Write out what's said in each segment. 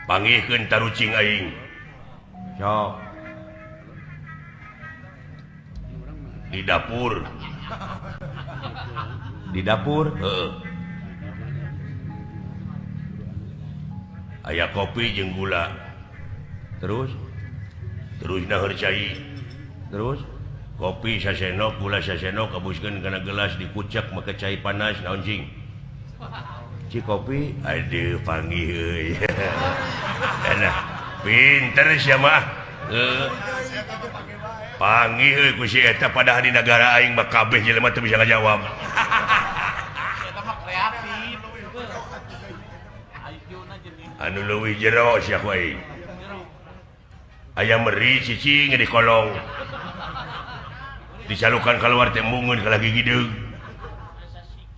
Panggihkeun tarucing aing. Sok. Di dapur. Di dapur? Heeh. Aya kopi jeung gula. Terus? Terus naheur cai. Terus? Kopi sasenok, gula sasenok, kabuskeun kana gelas dikucek make cai panas naon cing? Ci kopi, aduh panggih euy. Nah, pinter sia mah. Panggih euy ku si eta padahal di nagara aing mah kabeh jelema teu bisa ngajawab. Eta mah kreatif. Anu leuwih jero sia ku aing. Aya meri cicing di kolong. Dicalukan keluar teh mungun ka lagi gideug.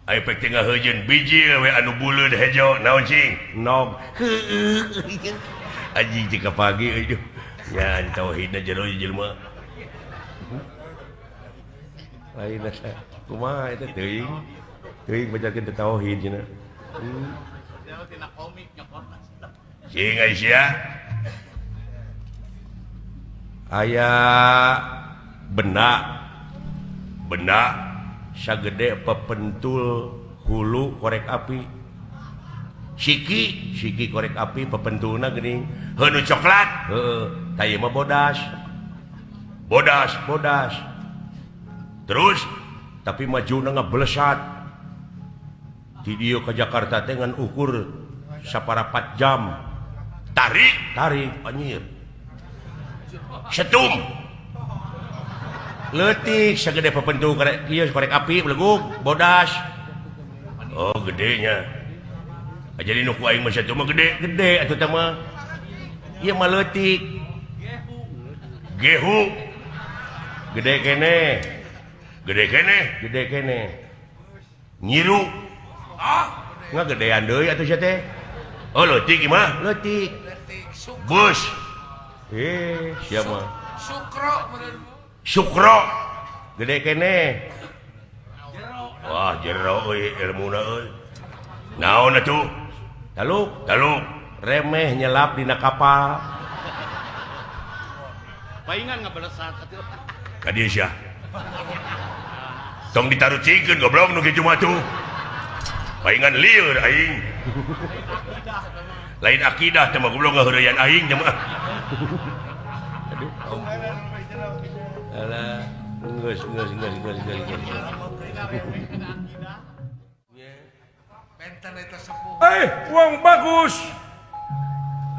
Aya pek teh ngaheujeun bijil we anu buleud hejo naon cing? Nog. Heueuh. Anjing teh kapagi euy. Nya tauhidna jero jelema. Lain eta kumaha eta teuing. Teuing bacakeun teh tauhid cenah. Cing Aisyah. Aya benak benak sagede pepentul hulu korek api siki siki korek api pepentulna geuning heuh nu coklat heueuh tah ieu mah bodas bodas bodas terus tapi majuna ngablesat di dieu ka Jakarta teh ngan ukur saparapat jam tarik tarik anjir setum leutik sagede papentu korek ieu korek api belegug bodas oh gedenya jadi nu ku aing mah satu mah gede gede atuh teh mah ieu mah leutik gehu gede keneh gede keneh gede keneh nyiru ah ngagedean deui atuh sia teh oh leutik ieu mah leutik bus siapa Sukro Sukro gede keneh wah jero euy ilmuna euy naon atuh taluk taluk remeh nyelap dina kapal paingan ngabalesat atuh ka dieu sia tong ditarucingkeun goblok nu kitu mah tuh paingan lieur aing lain akidah teh mah goblok ngaheureyan aing teh mah. Aduh ampun. Alah, geus geus geus geus geus. Wong bagus.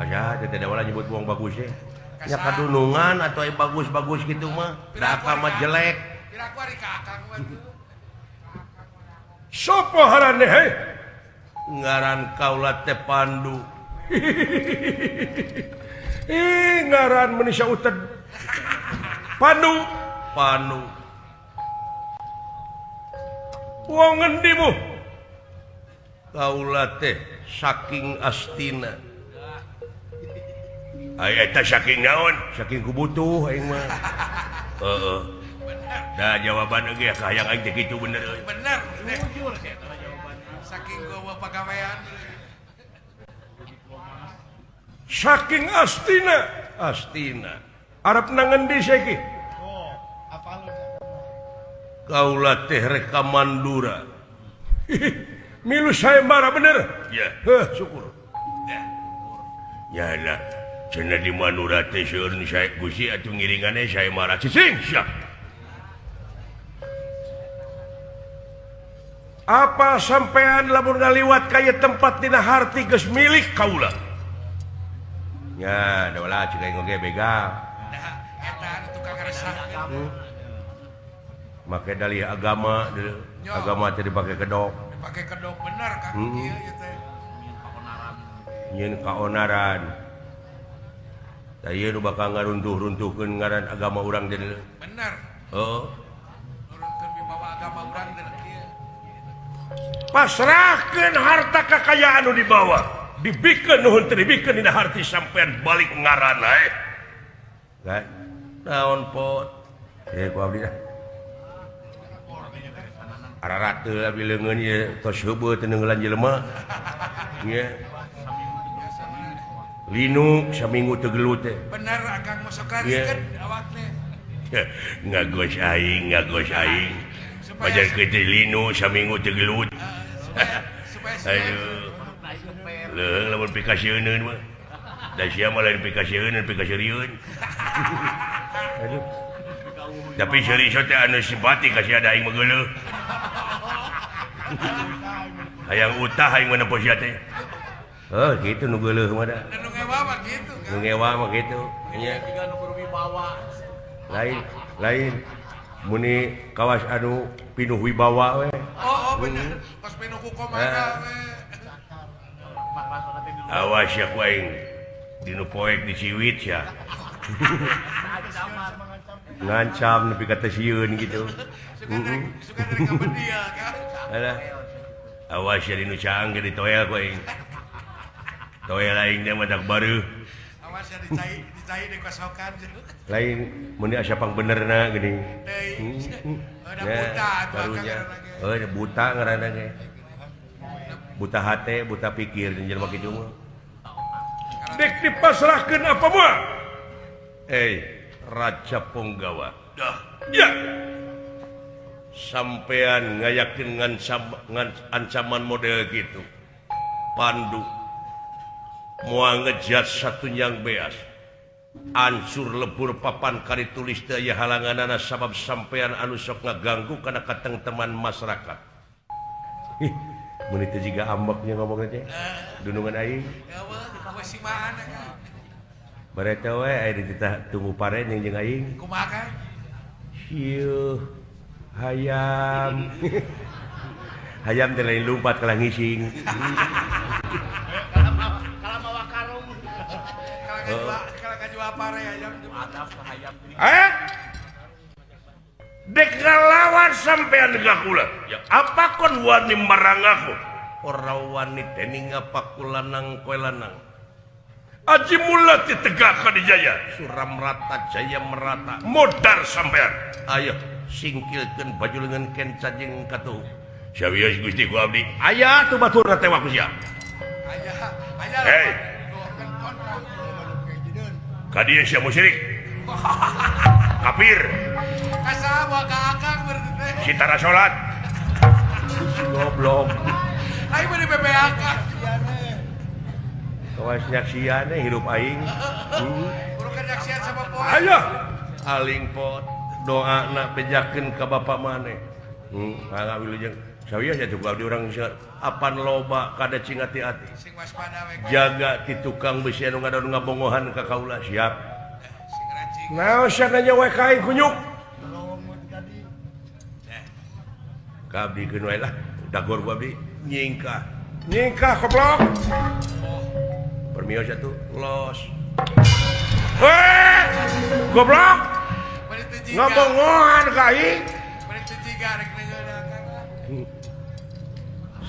Aya teh teh wala nyebut wong bagus teh. Nya kadunungan atuh aya bagus-bagus kitu mah. Da akang mah jelek. Sopo harane heh? Ngaran kaula teh Pandu. Ih, ngaran manusia uted. Pandu, Pandu. Wong ngendi mu? Kaula teh saking Astina. Ai eta saking naon? Saking kubutuh aing mah. Heeh. Da jawaban ge hayang aing teh kitu bener euy. Bener. Jujur eta jawabanna. Saking gowo pagawean. Saking Astina, Astina. Arep nang ngendi saiki? Oh, apal. Kaula teh rek ka Mandura. Milu sayembara bener? Ya. Heuh, syukur. Ya. Ya lah, cenah di Mandura teh seueur nu sae Gusti atuh ngiringane sayembara cicing sia. Apa sampean lamun ngaliwat ka ieu tempat dina harti geus milik kaula? Ya, dola cek aing oge begal. Nah, eta anu tukang ngaresahkeun. Make dalih agama, agama teh dipake kedok. Dipake kedok bener Kang ieu ieu teh. Nyieun kaonaran. Tah ieu nu bakal ngaruntuh-runtuhkeun ngaran agama urang teh. Bener. Heeh. Nurunkeun wibawa agama urang teh kieu. Pasrahkeun harta kakayaan nu dibawa. Dibikeun nuhun teu dibikeun dina harti sampean balik ngaran ae. Kan? Naon pot? Ku abdi dah. Ararat teu abdi leungeun ieu tos heubeut teu neungeulan jelema. Nya. Linu saminggu teu gelut teh. Bener akang mah sok rariket awak teh. Ngagos aing, ngagos aing. Pajar teh linu saminggu teu gelut. Supaya aduh. Leuh lamun pikasieun mah. Da sia mah lain pikasieun, pikasieun. Aduh. Tapi seuri teh anu simpati ka sia da aing mah geuleuh. Hayang utah aing mah nempo sia teh. Oh gitu nu geuleuh mah da. Nu ngewa mah gitu kan. Nu ngewa mah gitu. Nya. Lain lain muni kawas anu pinuh wibawa we. Oh, oh bener. Pas pinuh ku komana we. Awas ya ku aing dinu poek diciwit sia. Ngancam nepi ka teu sieun gitu. Suka dari kabedia kan. Alah. Awas ya dinu caang ge ditoel ku aing. Toel aing teh mah tak bareuh. Awas ya dicai dicai dikosokan. Lain mun asa pang benerna geuning. Udah buta atuh karunya. Heuh buta ngaranna ge. Buta hate, buta pikir jeung jelema kitu mah. Dek dipasrahkeun apa moal? Raja Punggawa. Dah. Ya. Sampean ngayakin ancaman model gitu. Pandu moal ngejat satunyang beas. Ancur lebur papan kari tulis teu aya halanganana sabab sampean anu sok ngaganggu kana katengteman masyarakat. Ih, mun teu jiga ambeknya ngomongna teh. Dunungan aing. Bareta we aya dititah tunggu paren jeung aing. Kumaha kan? Sieuh hayam. Hayam teh lain lumpat kalah ngising. Kalah mawa karung. Kalah kajual pare hayam. Adab ka hayam. Dek ngalawan sampean ka kula. Ya apa kon wani marang aku? Ora wani dening apa kula nang kowe lanang. Aji mula ditegak Kadijaya suram rata jaya merata modar sampean. Ayo singkilkeun baju lengan kenca jeung katuh. Sawios Gusti ku abdi. Aya tuh baturna teh ku sia. Aya, aya. Hei. Ka dieu sia musyrik. Kafir. Kasaha ka akang berarti teh. Si tara salat. Goblok. Aing mah di PPAK. Kawas nyaksian hirup aing. Urukan nyaksian sama poe. Ayo aling pot doana bejakeun ka bapak maneh. Mangga wilujeng. Sawios atuh ku abdi urang apan loba kada cing ati-ati. Sing waspada we. Jaga ti tukang besi anu ngadon ngabongohan ka kaula siap. Sing racing. Naon sia nanya we ka aing kunyuk. Ka abdi keun we lah dagor ku abdi nyingkah. Nyingkah goblok. Permios atuh los. Heh! Goblok. Ngabongohan ka aing.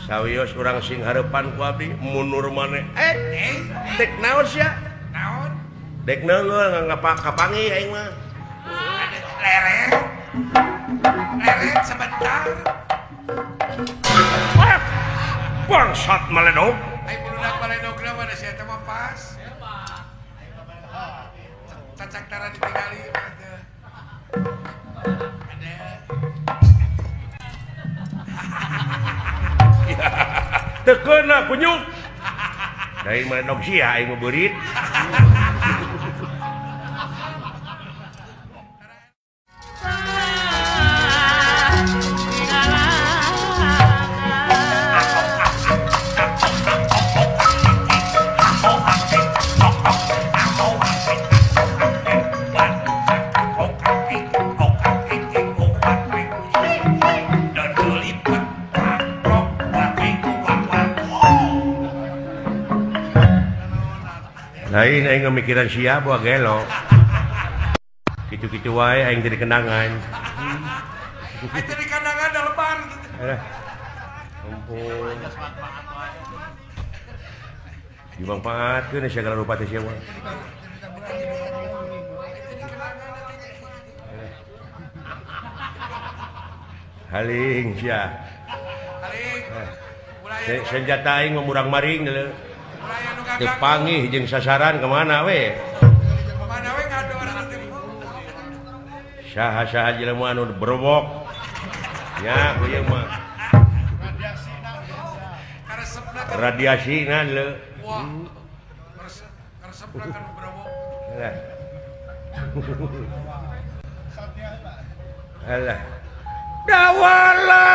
Sawios urang sing hareupan ku abdi mundur maneh. Dek naon sia? Naon? Dek neungeul kapangi aing mah. Leret. Leret sebentar. Bangsat maledog. Ai budak maledogna mah da sia teh mah pas. Cacak tara ditingali mah teh. Ada. Teu keuna kunyuk. Da aing maledog sia aing mah beurit. Lain aing ngemikiran sia buah gelo. Kitu-kitu wae aing jadi kenangan. Aing jadi kenangan da lebar. Ampun. Dimanfaatkeun segala rupa teh sia mah. Haling sia. Haling. Senjata aing mah murang-maring deuleu. Teu panggih jeung sasaran kemana we? Kemana we ngador teh. Saha-saha jelema anu berwok. Nya ku ieu mah. Radiasina leu. Wah. Karesepna kan berwok. Alah. Alah. Dawala.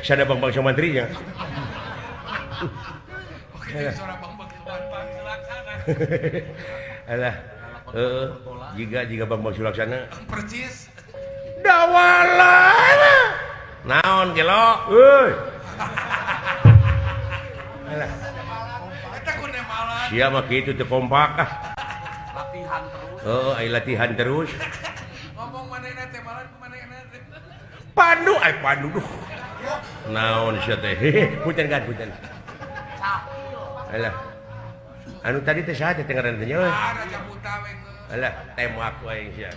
Sada Bang Bang Sumantrinya. Alah. Heeh, jiga Bang Bang Sulaksana. Percis. Dawala. Naon gelo? Euy. Alah. Eta ku nemalan. Sia mah kitu teu kompak ah. Latihan terus. Heeh, ai latihan terus. Ngomong manehna teh malan ku manehna teh. Pandu ai pandu duh. Naon sia teh? Punten kan punten. Alah. Anu tadi teh saha teh ngaranna teh nya? Ah, Raja Buta we. Alah, tembak wae sia.